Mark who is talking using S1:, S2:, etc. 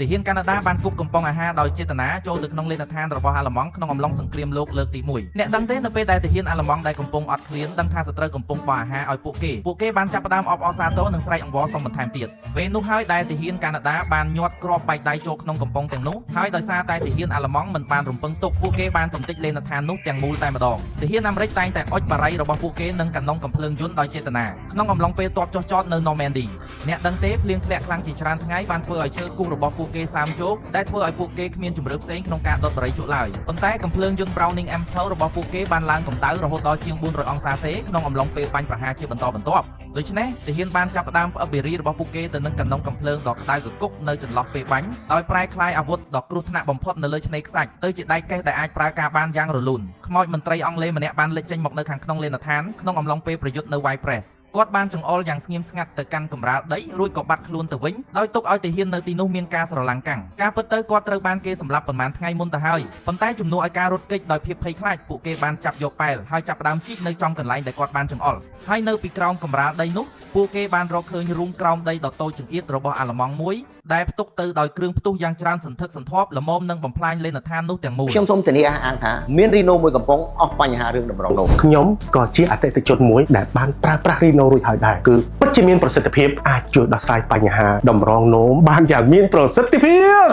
S1: ទាហានកាណាដាបានគប់កំប៉ុងអាហារដោយចេតនាចូលទៅក្នុងលេណដ្ឋានរបស់អាល្លឺម៉ង់ក្នុងអំឡុងសង្គ្រាមលោកលើកទី1អ្នកដឹងទេនៅពេលដែលទាហានអាល្លឺម៉ង់ដែលកំពុងអត់ឃ្លានដឹងថាសត្រូវកំពុងបោះអាហារឲ្យពួកគេពួកគេបានចាប់ផ្ដើមអបអរសាទរនិងស្រែកអង្វរសុំបន្ថែមទៀតពេលនោះហើយដែលទាហានកាណាដាបានញាត់គ្រាប់បែកដៃចូលក្នុងកំប៉ុងទាំងនោះហើយដោយសារតែទាហានអាល្លឺម៉ង់មិនបានរំពឹងទុកពួកគេបានកំទេចលេណដ្ឋាននោះទាំងមូលតែម្ដងទាហានអាមេរិកតែងតែអុចបារីរបស់ពួកគេនិងកាណុងកំភ្លើងយន្តដោយចេតនាក្នុងអំឡុងពេលទ័ពចុះចតនៅ Normandy អ្នកដឹងទេភ្លៀងធ្លាក់ខ្លាំងជាច្រើនថ្ងៃបានធ្វើឲ្យឈើគូសរបស់ពួកគេសាមជោគដែលធ្វើឲ្យពួកគេគ្មានជម្រើសផ្សេងក្នុងការដុតបារីជក់ឡើយប៉ុន្តែកំភ្លើងយន្ត Browning M2 របស់ពួកគេបានឡើងកម្ដៅរហូតដល់ជាង400អង្សាសេក្នុងអំឡុងពេលបាញ់ប្រហារជាបន្តបន្ទាប់ដូច្នេះទាហានបានចាប់ផ្ដើមផ្អឹបបេរីរបស់ពួកគេទៅនឹងកាណុងកំភ្លើងដ៏ក្ដៅគគុកនៅចន្លោះពេលបាញ់ដោយប្រែក្លាយអាវុធដ៏គ្រោះថ្នាក់បំផុតនៅលើឆ្នេរខ្សាច់ទៅជាដែកកេះដែលអាចប្រើការបានយ៉ាងរលូនខ្មោចមន្ត្រីអង់គ្លេសម្នាក់បានលេចចេញមកនៅខាងក្នុងលេណដ្ឋានក្នុងអំឡុងពេលប្រយុទ្ធនៅ Ypres គាត់បានចង្អុលយ៉ាងស្ងៀមស្ងាត់ទៅកាន់កម្រាលដីរួចក៏បាត់ខ្លួនទៅវិញដោយទុកឲ្យទាហាននៅទីនោះមានការស្រឡាំងកាំងការពិតទៅគាត់ត្រូវបានគេសម្លាប់ប៉ុន្មានថ្ងៃមុនទៅហើយប៉ុន្តែជំនួសឲ្យការរត់គេចដោយភាពភ័យខ្លាចពួកគេបានចាប់យកប៉ែលហើយចាប់ផ្ដើមជីកនៅចំកន្លែងដែលគាត់បានចង្អុលហើយនៅពីក្រោមកម្រាលដីនោះពួកគេបានរកឃើញរូងក្រោមដីដ៏តូចចង្អៀតរបស់អាល្លឺម៉ង់មួយដែលផ្ទុកទៅដោយគ្រឿងផ្ទុះយ៉ាងច្រើនសន្ធឹកសន្ធាប់ល្មមនឹងបំផ្លាញលេណដ្ឋាននោះទាំងមូល
S2: ខ្ញុំសូមធានាអះអាងថាមានរីណូមួយកំប៉ុងអស់បញ្ហារឿងតម្រងនោម
S3: ខ្ញុំក៏ជាអតិថិជនមួយដែលបានប្រើប្រាស់ Reno រួចហើយដែរគឺពិតជាមានប្រសិទ្ធភាពអាចជួយដោះស្រាយបញ្ហាតម្រងនោមបានយ៉ាងមានប្រសិទ្ធភាព។